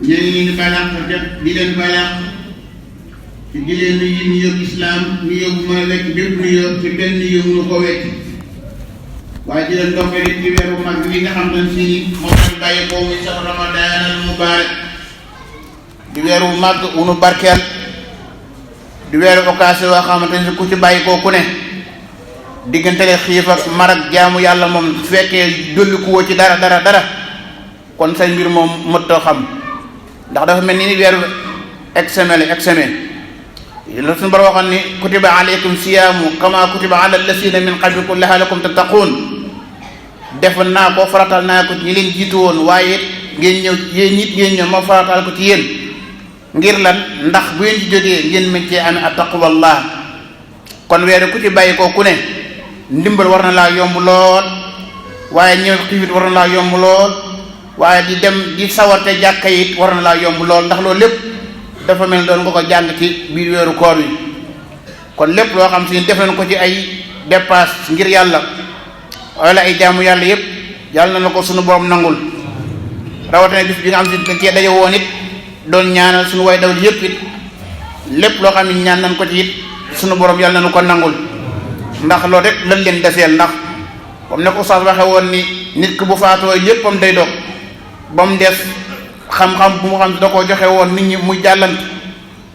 ñu ngi leen di balaax di leen balaax ci di leen nuyu nuyoo islaam nuyoo bu mën a wekk bépp nuyoo ci benn nuyoo mënu ko wekk waaye di leen ndokkale ci weeru mag bi nga xam ne si moom lañ bàyyi ko muy sax Ramadan al mubarak di weeru mag wu nu barkeel di weeru occasion yoo xamante ni ku ci bàyyi ko ku ne diggantele xiif ak mar ak jaamu yàlla moom su fekkee dolli ku woo ci dara kon say mbir moom mëttoo xam ndax dafa mel ni weeru examen la suñu borom waxoon ni kutiba alaykum siyaamu kama kutiba ala allasina min qablikum la'allakum tattaqun def naa ko faratal naa ko ci ñi leen jiitu woon waaye ngeen ñëw ma faratal ko ci yéen ngir lan ndax bu ngeen ci jógee ngeen mën cee amee attaqwallah kon weeru ku ci bàyyi ko ku ne ndimbal war na laa yomb lool waaye ñëw xiifit war na laa yomb lool waaye di dem di sawarte jàkka it war na laa yomb lool ndax loolu lépp dafa mel doon nga ko jàng ci biir weeru koor wi kon lépp loo xam si def nañ ko ci ay dépasse ngir yàlla wala ay jaamu yàlla yëpp yàlla na ko suñu borom nangul rawatina bis bi nga xam si dañ cee daje woon it doon ñaanal suñu way dawal yëpp it lépp loo xam ne ñaan nañ ko ci it suñu borom yàlla na ko nangul ndax loolu rek lan leen deseel ndax comme ne ko Oustaz waxe woon ni nit ki bu faatoo léppam day dog ba mu des xam-xam bu mu xam da koo joxe woon nit ñi muy jàllant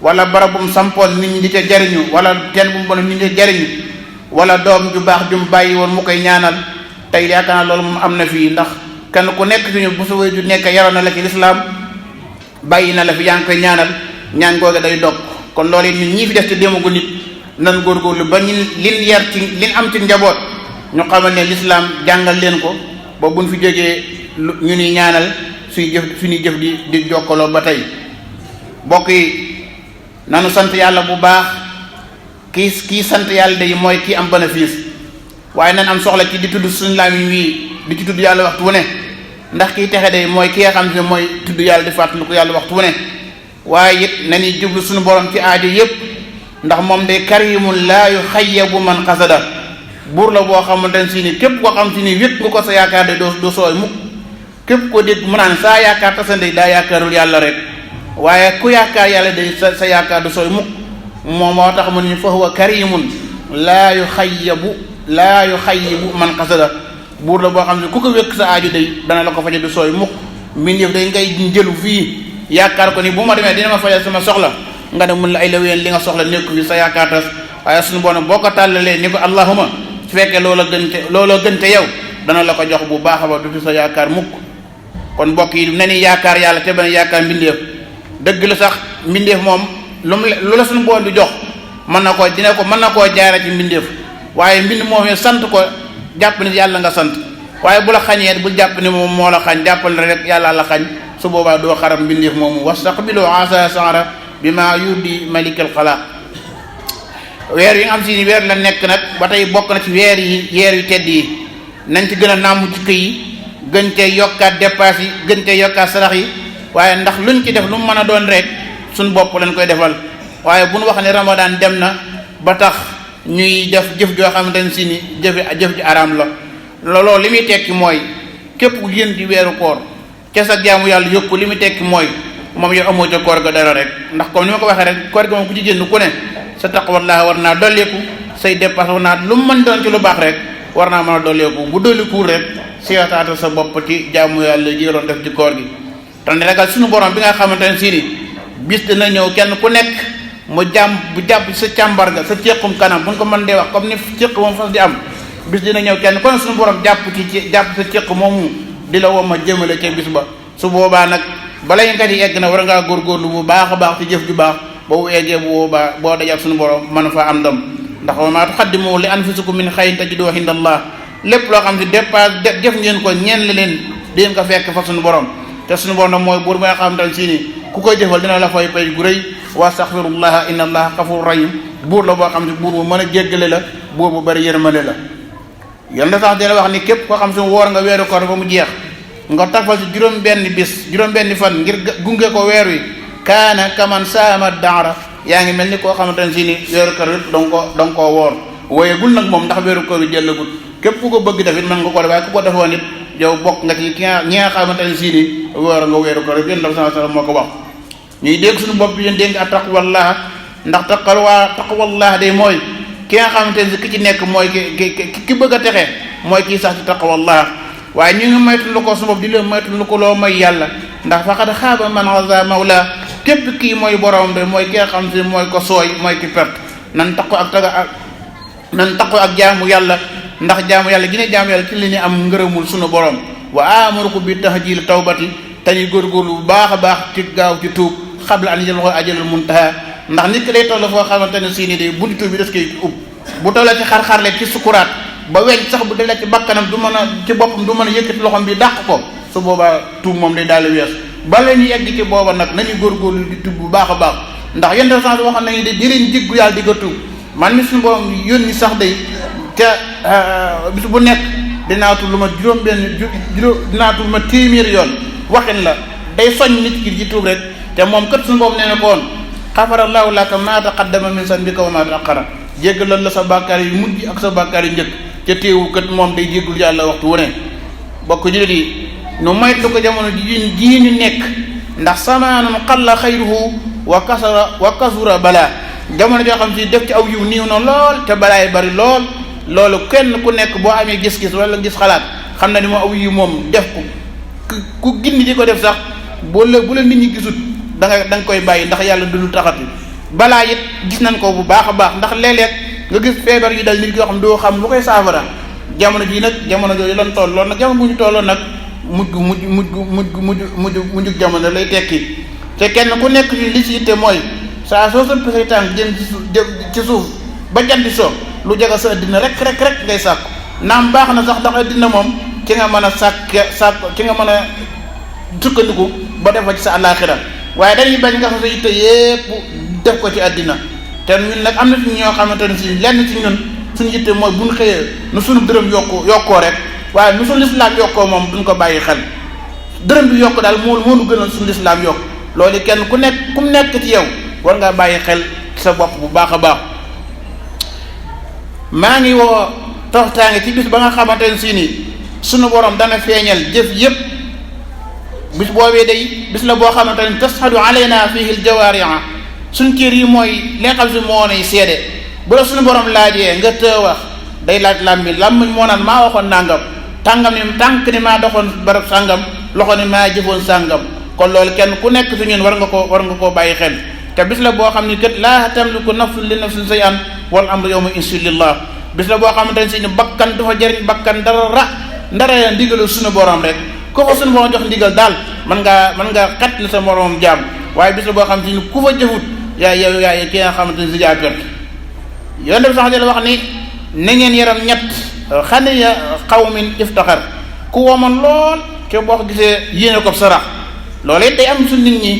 wala barab bu mu sampoon nit ñi di ca jariñu wala teen bu mu bon nit ñi di ca jariñu wala doom ju baax ju mu bàyyi woon mu koy ñaanal tey yaakaar naa loolu moom am na fii ndax kenn ku nekk fi ñu bu sa waajur nekk yaroon na la ci lislaam bàyyi na la fi yaa ngi koy ñaanal ñaan googu day dog kon loolu it ñun ñii fi def te démagu nit nan góorgóorlu ba ñun lin yar ci lin am ci njaboot ñu xamal ne lislaam jàngal leen ko ba buñ fi jógee ñu ni ñaanal suñuy jëf di jokkaloo ba tey mbokk yi nanu sant yàlla bu baax kii sant yàlla day mooy kii am bénéfice waaye nan am soxla ci di tudd suñu làmmiñ wii di ci tudd yàlla waxtu wu ne ndax kii texe day mooy ki nga xam ne mooy tudd yàlla di fàttali ko yàlla waxtu wu ne waaye it nañuy jublu suñu borom ci aajo yépp ndax moom day karimun laa yuxayyabu man xasada buur la boo xamante ne si ni képp koo xam si ni wépp nga ko sa yaakaar de doo sooy mukk képp ko dégg mu naan saa yaakaar tasande daa yaakaarul yàlla rek waaye ku yaakaar yàlla day sa yaakaar du sooy mukk moom moo tax mu ne fa huwa karimun laa yuxayyabu man xasada buur la boo xam ne ku ko wékk sa aaju day dana la ko faje du sooy mukk mbindeef day ngay njëlu fii yaakaar ko ni bu ma demee dina ma fajal sama soxla nga ne mun la ay la ween li nga soxla nekku fi sa yaakaar tas waaye suñu borom boo ko tàllalee ni ko allahuma su fekkee loola gënte yow dana la ko jox bu baax a ba du fi sa yaakaar mukk kon mbokk yi ne ni yaakaar yàlla te ba ne yaakaar mbindeef dëgg la sax mbindeef moom lu la suñu borom di jox mën na koo jaara ci mbindeef waaye mbind moom sant ko jàpp ni yàlla nga sant waaye bu la xañee bul jàpp ni moom moo la xañ jàppal rek yàlla la xañ su boobaa doo xarab mbindeef moomu wastaqbilu asa sara bima yurdi malikal xalaq weer yi nga xam si ni weer la nekk nag ba tey bokk na ci weer yu tedd yi nañ ci gën a nàmm ci këy yi gën cee yokkaat dépasse yi gën cee yokkaat sarax yi waaye ndax luñ ci def lu mu mën a doon rek suñ bopp lañ koy defal waaye bu ñu wax ne ramadan dem na ba tax ñuy def jëf joo xamante ne si ni jëf ji araam la looloo li muy tekki mooy képp ku génn ci weeru koor ca sa jaamu yàlla yokku li muy tekki mooy moom yow amoo ca koor ga dara rek ndax comme ni ma ko waxee rek koor ga moom ku ci génn ku ne sa taqwallah war naa dolleeku say dépasse war naa lu mu mën doon ci lu baax rek war naa mën a dolleeku bu dollikuwul rek seetaata sa bopp ci jaamu yàlla ji nga doon def ci koor gi te ne ragal suñu borom bi nga xamante ne si ni bis dina ñëw kenn ku nekk mu jàpp sa càmbar ga sa cequm kanam bu ñu ko mën dee wax comme ni ceq moom fas di am bis dina ñëw kenn ku ne suñu borom jàpp sa ceq moomu di la woo ma jëmale ca bis ba su boobaa nag bala nga di egg na war ngaa góorgóorlu bu baax a baax ci jëf ju baax boobu eggee bu boobaa boo dajal suñu borom mën fa am ndam ndax wa maa tuqaddimu li anfusikum min xayrin tajiduhu indallah lépp loo xam si dépasse jëf ngeen ko ñeen la leen di ngeen ko fekk fa suñu borom te suñu borom nag mooy buur bi nga xam ne si ni ku koy jëfal dina la fay pay gu rëy wa astaghfirullah inna allaha ghafurur rahim buur la boo xam si buur bu mën a jéggale la buur bu bari yërmande la yéen da sax dina wax ni képp koo xam si woor nga weeru koor ba mu jeex nga tafal ci juróom-benni fan ngir gunge ko weer wi kaana kaman saama daara yaa ngi mel ni koo xamante ne si ni weeru koor yëpp da nga koo woor wooyegul nag moom ndax weeru koor wi jëllagul képp ku ko bëgg def it mën nga ko def waaye ku ko defoon it yow bokk nga ci ñi nga xamante ne sii ni wóor nga weeru ko rek yéen sallallahu alayhi wasallam moo ko wax. ñuy dégg suñu bopp yéen dégg ak taqwallah ndax taqwallah day mooy ki nga xamante ne ki ci nekk mooy ki bëgg a texe mooy kii sax ci taqwallah waaye ñu ngi moytu lu ko su bopp di leen moytu lu ko loo mooy yàlla ndax faqad xaaba man aza mawla képp kii mooy borom de mooy ki nga xam ne mooy ko sooy mooy ki perte nan taqu ak jaamu yàlla ndax jaamu yàlla gi ne jaamu yàlla ci li ni am ngërëmul sunu borom wa amurukum bi tahjil tawbati te ñu góorgóorlu bu baax a baax ci gaaw ci tuub xabla an yajal ajalul muntaha ndax nit ki day toll foo xamante ne sii nii de bunti tuub bi des koy ub bu tollee ci xar-xarle ci sukuraat ba weñ sax bu dalee ci bakkanam du mën a ci boppam du mën a yëkkati loxom bi dàq ko su boobaa tuub moom day daal di wees ba leen ñu yegg ci booba nag nañu góorgóorlu di tuub bu baax a baax ndax yéen sens waxoon nañu de di leen jéggu yàlla di ko tuub man mi suñu borom yónni sax day te bis bu nekk dinaa tuub lu ma dinaa tuub lu ma téeméeri yoon waxin la day soññ nit ki ci tuub rek te moom kat suñu borom nee na ko woon xafarallahu laka maa taqaddama min zanbika wa maa ta'akhkhara jéggal la sa bàkkaar yu mujj ak sa bàkkaar yu njëkk ca teewu kat moom day jéggul yàlla waxtu wu ne bokk jullit yi nu moytu ko jamono jii ñu nekk ndax samaanun qalla xayruhu wa kasura balaa jamono joo xam si def ci aw yiw niiw na lool te balaay bari lool loolu kenn ku nekk boo amee gis-gis wala gis xalaat xam na ni moom aw yiw moom def ko ku gindi di ko def sax bu la nit ñi gisut da nga koy bàyyi ndax yàlla du lu taxati balaa it gis nañ ko bu baax a baax ndax léeg-léeg nga gis feebar yu dal nit yoo xam doo xam lu koy saafara jamono ji nag jamono jooju lan toll lool nag jamono bu ñu tolloon nag mujj jamono lay tekki te kenn ku nekk ci li ci itte mooy saa soo sa say tànk jëm ci suuf ba jant so lu jaga sa addina rek ngay sàkku naam baax na sax ndax addina moom ci nga mën a sàkk ci nga mën a sukkandiku ba defa ci sa àllaaxira waaye dañuy bañ nga fa sa itte yépp def ko ci àddina te ñun nag am na ci ñoo xamante ne si lenn ci ñun suñu yitte mooy buñ xëyee nu suñu dërëm yokkoo rek waaye nu suñu lislaam yokkoo moom duñ ko bàyyi xel dërëm bi yokk daal moo nu gënal suñu lislaam yokk loolu kenn ku nekk ci yow war ngaa bàyyi xel sa bopp bu baax a baax maa ngi woo toxtaange ci bis ba nga xamante ne si ni suñu borom dana feeñal jëf yépp bis boobee day bis la boo xamante ne tashhadu alayna fihi aljawaari'a suñ cër yi mooy li nga xam si moo nay seede bu la suñu borom laajee nga të wax day laaj làmmiñ moo naan maa waxoon nangam tàngam ni tànk ni maa doxoon barab sàngam loxo ni maa jëfoon sàngam kon loolu kenn ku nekk si ñun war nga koo bàyyi xel te bis la boo xam ni kat laa tamliku nafsun li nafsin shay'an wal amru yawma izin lillah bis la boo xamante ne si ni bakkan du fa jëriñ bakkan dara ndara ndigalu suñu borom rek ko fa suñu borom jox ndigal daal mën ngaa xet li sa moroom jaam waaye bis la boo xam si ni ku fa jëfut yaay ki nga xamante ni si jaa perte yoon def sax dala wax ni na ngeen yaram ñett xaniya qawmin iftaxar ku woman lool te boo ko gisee yéene ko sarax loolu it day am su nit ñi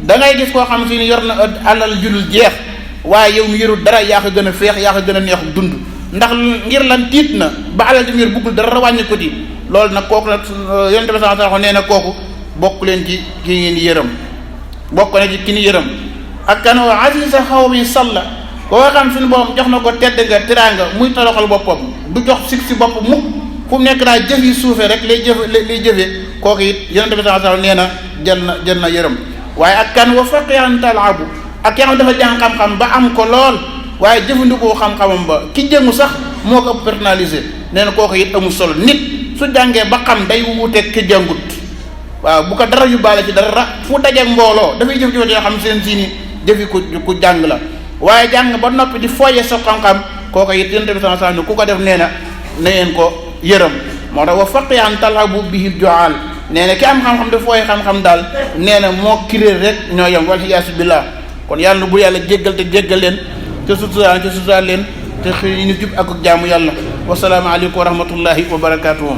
da ngay gis koo xam si ni yor na alal julul jeex waaye yow mi yorul dara yaa ko gën a feex yaa ko gën a neex dund ndax ngir lan tiit na ba alal ji yor buggul dara wàññi ko ci loolu nag kooku nag yoon def sax nee na kooku bokk leen ci ki ngeen yërëm bokk na ci ki ni yërëm ak kan wa aziza xawmi salla koo xam suñu borom jox na ko tedd nga teraanga muy toroxal boppam du jox sig si bopp mukk fu mu nekk daal jëf yi suufee rek lay jëfee kooku it yonente bi sallallahu alayhi wasallam nee na jël na yërëm waaye ak kan wa faqihan talabu ak ki xam dafa jàng xam-xam ba am ko lool waaye jëfandikoo xam-xamam ba ki jëngu sax moo ko personnalisé nee na kooku it amul solo nit su jàngee ba xam day wuuteeg ki jàngut waaw bu ko dara yóbbaale ci dara fu dajeeg mbooloo dafay jëf yoo xam seen si ni jëfi ku jàng la waaye jàng ba noppi di fooye sa xam-xam kooku it yonent bi sallallahu alayhi wasallam ku ko def nee na ngeen ko yërëm moo tax wa faqihan talhabu bihi ju'al nee na ki am xam-xam daf fooye xam-xam daal nee na moo kiréer rek ñoo yem wal iyaasu billah kon yàlla bu yàlla jéggal te jéggal leen te sutura leen te xëy ñu jub ak jaamu yàlla wasalaamu aleykum wa rahmatullahi wa barakatuhu